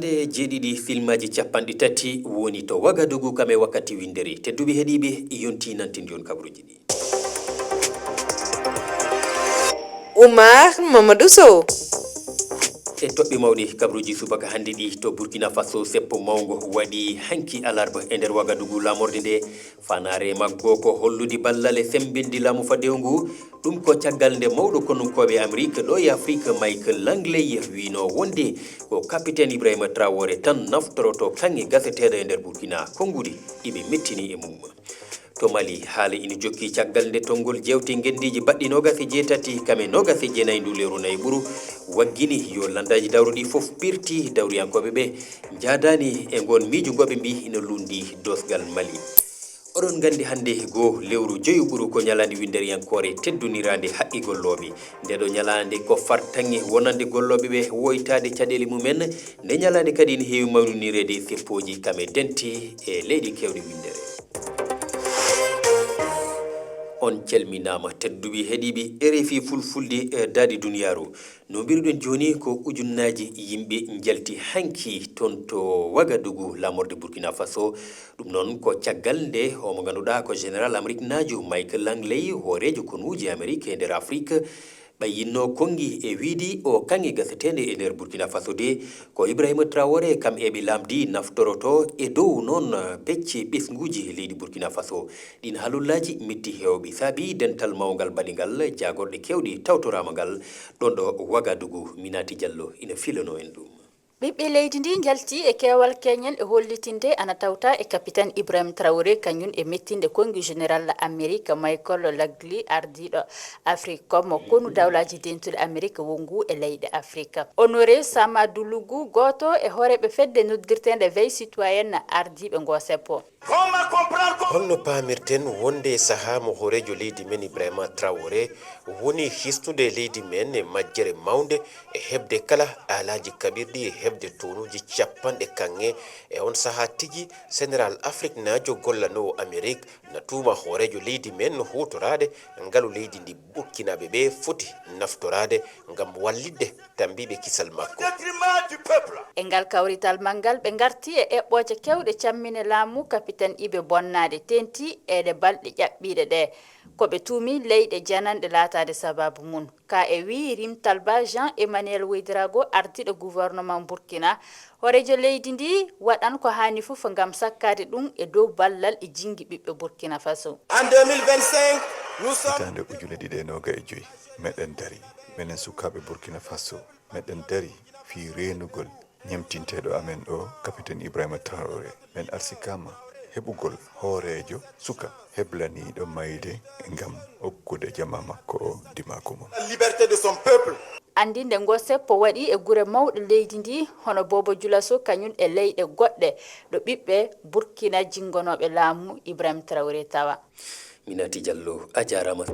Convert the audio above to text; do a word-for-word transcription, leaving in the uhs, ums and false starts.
E jeeɗiɗi filmaaji capanɗe tati woni to Wagadugu kam e wakkati winndere. Tedduɓe heɗiiɓe, yonti nantin yon kabruji ɗi. Oumar Mamadou Sow. E toɓɓe mawɗe kabruji subaka hannde ɗi to Burkina Faso, seppo mawngo waɗi hanki alarba e nder Wagadugu. Laamorde nde fanaare maggo ko hollude ballal e semmbinde laamu faddewu ngu. Ɗum ko caggal nde mawɗo konunkooɓe Amerik ɗo e Afrik, Michael Langley, wiino wonde ko Capitaine Ibrahima Traoré tan naftoroto kaŋŋe gaseteeɗo e nder Burkina, konnguɗi iɓe mettini e mum. To Mali, haala ina jokki caggal nde tonngol jeewte ngenndiije baɗɗi noogas e jeetati kam e noogas e jeenayi ndu lewru nayi ɓuru waggini yo lanndaaji dawruɗi fof pirti, dawriyankooɓe ɓe njaadaani e ngoon miijo ngo ɓe mbii ina luundi doosgal Mali. Oɗon nganndi hannde goo lewru joyi ɓuru ko ñalaande winnderiyankoore tedduniraande haqqe gollooɓe. Nde ɗo ñalaande ko fartaŋŋe wonande gollooɓe ɓe woytaade caɗeele mumen. Nde ñalaande kadi ina heewi mawninireede seppooji kam e denti e leyɗe keewɗe winndere. On calminaama tedduɓe heɗiiɓe R F I Fulfulde, e daade duniyaaru. No mbiruɗen jooni ko ujunnaaji yimɓe njalti hanki toon to Wagadugu, laamorde Burkina Faso. Ɗum noon ko caggal nde o mo ngannduɗaa ko général Amerik naajo Michael Langley, hooreejo konuuji Amerik e nder Afrik, ɓayyinno konngi e wiidi o kaŋŋe gaseteende e nder Burkina Faso de ko Ibrahima Traoré kam e ɓe laamdi naftoroto e dow noon becce ɓesnguuji leydi Burkina Faso. Ɗiin halullaaji metti heewɓe saabi dental mawngal baɗingal jaagorɗe keewɗe tawtoraama ngal ɗoon ɗo Wagadugu. Minati Diallo ina filano en ɗum. Ɓiɓɓe leydi ndi njalti e keewal keñen e hollitinde ana tawta e Capitaine Ibrahim Traoré kañum e mettinde konngi général Amerik Michael Langley, ardiiɗo Africom, konu dawlaaji dentuɗi Amerik wonngu e leyɗe Afrik. Honoré Sama Doulogou, gooto e hooreeɓe fedde noddirteende Veille Citoyenne, ardiiɓe ngoo seppo. Holno paamirten wonde e sahaa mo hooreejo leydi men Ibrahima Traoré woni histude leydi men e majjere mawnde e heɓde kala aalaaji kaɓirɗi e heɓde tonuuji capanɗe kaŋŋe? E on sahaa tigi, général Afrik naajo gollanoowo Amerik na tuuma hooreejo leydi men huutoraade ngalu leydi ndi Burkinaaɓe ɓe foti naftoraade ngam wallitde tambiiɓe kisal makko. E ngal kawrital maggal, ɓe ngarti e eɓɓooje keewɗe cammine laamu Capitaine Ibe bonnaade, teeŋti e ɗe balɗe ƴaɓɓiiɗe ɗe. Ko ɓe tuumi leyɗe jananɗe laataade sabaabu mum. Ka e wii Rim Talba Jean Emmanuel Ouedraogo, ardiiɗo gouvernement Burkina, hooreejo leydi ndi waɗan ko haani fof ngam sakkaade ɗum e dow ballal e jinngi ɓiɓɓe Burkina Faso. En deux mille vingt-cinq, nous sommes Hitaande ujune ɗiɗi e nooga e joy, meɗen dari, menen sukaaɓe Burkina Faso, meɗen dari fii reenugol ñemtinteeɗo amen o, Capitaine Ibrahima Traoré. Men arsikaama heɓugol hooreejo suka heblaniiɗo mayde ngam okkude jamaa makko o dimaagu mum. La liberté de son peuple. Anndinde ngo seppo waɗi e gure mawɗe leydi ndi, hono Bobo Dioulasso, kañum e leyɗe goɗɗe ɗo ɓiɓɓe Burkina jinngonooɓe laamu Ibrahim Traoré tawa. Minati Diallo, a jaaraama.